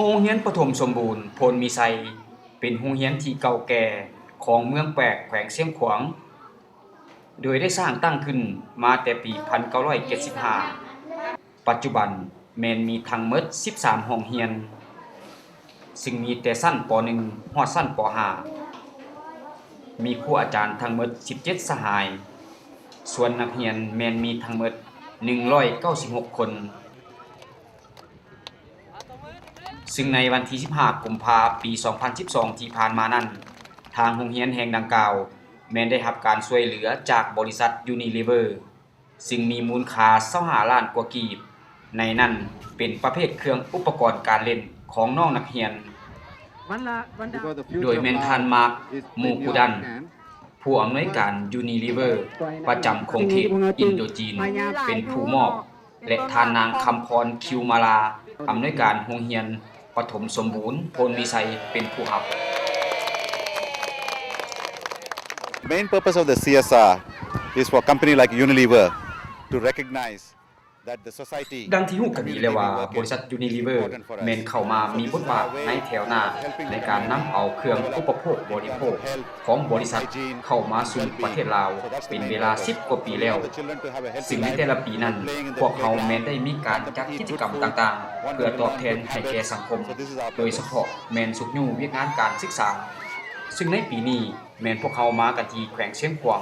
ໂຮງຮຽນປະຖົມສົມບູນໂພນມີໄຊ ເປັນໂຮງຮຽນທີ່ເກົ່າແກ່ຂອງເມືອງແປກ ແຂວງຊຽງຂວາງ, ໂດຍໄດ້ສ້າງຕັ້ງຂຶ້ນມາແຕ່ປີພັນເກົ້າຮ້ອຍເຈັດສິບຫ້າ. ປັດຈຸບັນແມ່ນມີທັງໝົດສິບສາມຫ້ອງຮຽນ, ຊຶ່ງມີແຕ່ຊັ້ນ ປໍໜຶ່ງ ຮອດຊັ້ນ ປໍຫ້າ, ມີຄູອາຈານທັງໝົດສິບເຈັດສະຫາຍ, ສ່ວນນັກຮຽນແມ່ນມີທັງໝົດໜຶ່ງຮ້ອຍເກົ້າສິບຫົກຄົນ. ຊຶ່ງໃນວັນທີສິບຫ້າ ກຸມພາ ປີສອງພັນສິບສອງ ທີ່ຜ່ານມານັ້ນ, ທາງໂຮງຮຽນແຫ່ງດັ່ງກ່າວ ແມ່ນໄດ້ຮັບການຊ່ວຍເຫຼືອຈາກບໍລິສັດ Unilever, ຊຶ່ງມີມູນຄ່າຊາວຫ້າລ້ານກວ່າກີບ, ໃນນັ້ນເປັນປະເພດເຄື່ອງອຸປະກອນການຫຼິ້ນຂອງນ້ອງນັກຮຽນ, ໂດຍແມ່ນທ່ານ ມາກ ມູກູດັນ ຜູ້ອຳນວຍການ Unilever ປະຈຳຂົງເຂດອິນໂດຈີນ ເປັນຜູ້ມອບ ແລະ ທ່ານນາງ ຄຳພອນ ຄິວມາລາ ອຳນວຍການໂຮງຮຽນປະຖົມສົມບູນໂພນມີໄຊ ເປັນຜູ້ຮັບ. Main purpose of the C S R is for company like Unilever to recognize ດັ່ງທີ່ຮູ້ກັນດີແລ້ວວ່າ ບໍລິສັດ Unilever ແມ່ນເຂົ້າມາມີບົດບາດໃນແຖວໜ້າ ໃນການນຳເອົາເຄື່ອງອຸປະໂພກບໍລິໂພກຂອງບໍລິສັດເຂົ້າມາສູ່ປະເທດລາວ ເປັນເວລາສິບກວ່າປີແລ້ວ, ຊຶ່ງໃນແຕ່ລະປີນັ້ນ ພວກເຮົາແມ່ນໄດ້ມີການຈັດກິດຈະກຳຕ່າງໆ ເພື່ອຕອບແທນໃຫ້ແກ່ສັງຄົມ, ໂດຍສະເພາະແມ່ນຊຸກຍູ້ວຽກງານການສຶກສາ, ຊຶ່ງໃນປີນີ້ ແມ່ນພວກເຮົາມາກັນທີ່ແຂວງຊຽງຂວາງ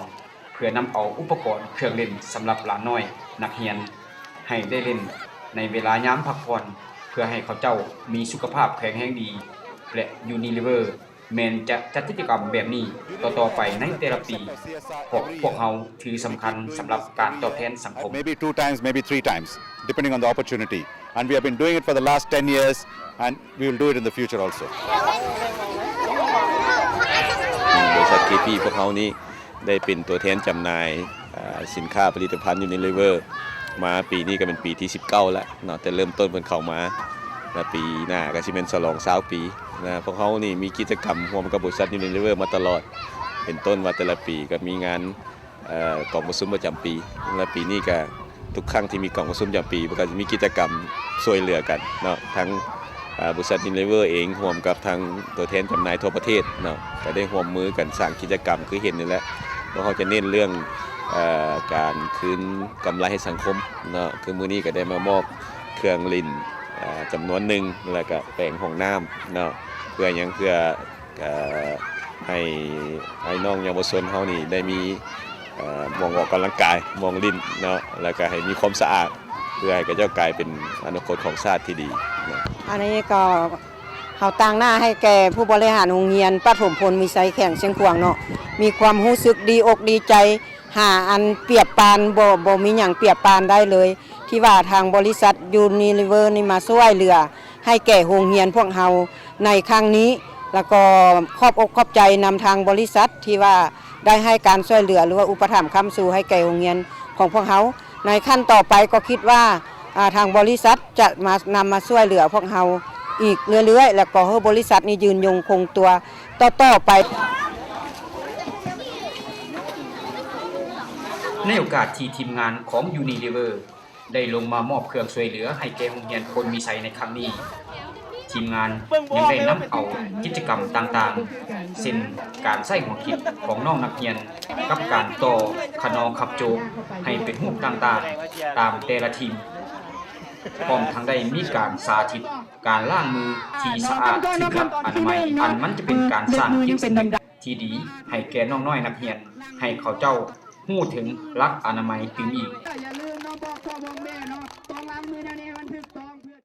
ເພື່ອນຳເອົາອຸປະກອນເຄື່ອງຫຼິ້ນສຳລັບຫຼານນ້ອຍນັກຮຽນ ໃຫ້ໄດ້ຫຼິ້ນໃນເວລາຍາມພັກຜ່ອນ ເພື່ອໃຫ້ເຂົາເຈົ້າມີສຸຂະພາບແຂງແຮງດີ ແລະ Unilever ແມ່ນຈະຈັດກິດຈະກຳແບບນີ້ຕໍ່ໆໄປໃນແຕ່ລະປີ ເພາະພວກເຮົາຖືສຳຄັນສຳລັບການຕອບແທນສັງຄົມ. Maybe two times, maybe three times, depending on the opportunity. And we have been doing it for the last ten years, and we will do it in the future also. ບໍລິສັດ KP ພວກເຮົານີ້ໄດ້ເປັນຕົວແທນຈຳໜ່າຍ ອາ ສິນຄ້າຜະລິດຕະພັນ Unilever ມາປີນີ້ກໍເປັນປີທີສິບເກົ້າແລ້ວເນາະ, ແຕ່ເລີ່ມຕົ້ນເພິ່ນເຂົ້າມາ ແລະ ປີໜ້າກໍຊິແມ່ນສະຫຼອງຊາວປີນະ. ພວກເຮົານີ້ມີກິດຈະກຳຮ່ວມກັບບໍລິສັດ Unilever ມາຕະຫຼອດ, ເປັນຕົ້ນວ່າແຕ່ລະປີກໍມີງານ ເອີ ກອງປະຊຸມປະຈຳປີ ແລະ ປີນີ້ກະທຸກຄັ້ງທີ່ມີກອງປະຊຸມປະຈຳປີ ເພິ່ນກະຈະມີກິດຈະກຳຊ່ວຍເຫຼືອກັນເນາະ, ທັງ ອາ ບໍລິສັດ Unilever ເອງ ຮ່ວມກັບທາງຕົວແທນຈຳໜ່າຍທົ່ວປະເທດເນາະ ກະໄດ້ຮ່ວມມືກັນສ້າງກິດຈະກຳ ຄືເຫັນນີ້ແຫຼະ ພວກເຮົາຈະເນັ້ນເລື່ອງ ເອີ ການຄືນກຳໄລໃຫ້ສັງຄົມເນາະ, ຄືມື້ນີ້ກະໄດ້ມາມອບເຄື່ອງຫຼິ້ນ ອາ ຈຳນວນໜຶ່ງ ແລະ ກະແປງຫ້ອງນ້ຳເນາະ, ເພື່ອຫຍັງ? ເພື່ອ ກະໃຫ້ອ້າຍນ້ອງເຍົາວະຊົນເຮົານີ້ໄດ້ມີ ເອີ ໝ່ອງອອກກຳລັງກາຍ ໝ່ອງຫຼິ້ນເນາະ, ແລ້ວກະໃຫ້ມີຄວາມສະອາດ ເພື່ອໃຫ້ເຂົາເຈົ້າກາຍເປັນອະນາຄົດຂອງຊາດທີ່ດີເນາະ. ອັນນີ້ກໍ ເຮົາຕາງໜ້າໃຫ້ແກ່ຜູ້ບໍລິຫານໂຮງຮຽນປະຖົມໂພນມີໄຊແຂວງຊຽງຂວາງເນາະ, ມີຄວາມຮູ້ສຶກດີອົກດີໃຈ ຫາອັນປຽບປານ ບໍ່ ບໍ່ມີຫຍັງປຽບປານໄດ້ເລີຍ ທີ່ວ່າທາງບໍລິສັດ Unilever ນີ້ມາຊ່ວຍເຫຼືອໃຫ້ແກ່ໂຮງຮຽນພວກເຮົາໃນຄັ້ງນີ້, ແລ້ວກໍຂອບອົກຂອບໃຈນຳທາງບໍລິສັດທີ່ວ່າໄດ້ໃຫ້ການຊ່ວຍເຫຼືອ ຫຼືວ່າອຸປະຖຳຄ້ຳຊູໃຫ້ແກ່ໂຮງຮຽນຂອງພວກເຮົາ. ໃນຂັ້ນຕໍ່ໄປກໍຄິດວ່າ ອາ ທາງບໍລິສັດຈະມາ ນຳມາຊ່ວຍເຫຼືອພວກເຮົາອີກເລື້ອຍໆ ແລ້ວກໍໃຫ້ບໍລິສັດນີ້ຢືນຍົງຄົງຕົວຕໍ່ໆໄປ. ໃນໂອກາດທີ່ທີມງານຂອງ Unilever ໄດ້ລົງມາມອບເຄື່ອງຊ່ວຍເຫຼືອໃຫ້ແກ່ໂຮງຮຽນໂພນມີໄຊໃນຄັ້ງນີ້, ທີມງານຍັງໄດ້ນຳເອົາກິດຈະກຳຕ່າງໆ ເຊັ່ນ ການໃຊ້ຫົວຄິດຂອງນ້ອງນັກຮຽນ ກັບການຕໍ່ຂະນອງຄັບໂຈກໃຫ້ເປັນຮູບຕ່າງໆຕາມແຕ່ລະທີມ, ພ້ອມທັງໄດ້ມີການສາທິດການລ້າງມືທີ່ສະອາດຖືກຫຼັກອະນາໄມ, ອັນມັນຈະເປັນການສ້າງຈິດສຳນຶກ ທີ່ດີໃຫ້ແກ່ນ້ອງນ້ອຍນັກຮຽນ ໃຫ້ເຂົາເຈົ້າຮູ້ເຖິງຫຼັກອະນາໄມຕື່ມອີກ. ແຕ່ຢ່າລືມເນາະ ບອກພໍ່ບອກແມ່ເນາະ ຕ້ອງລ້າງມືແນວນີ້ໃຫ້ມັນຖືກຕ້ອງ.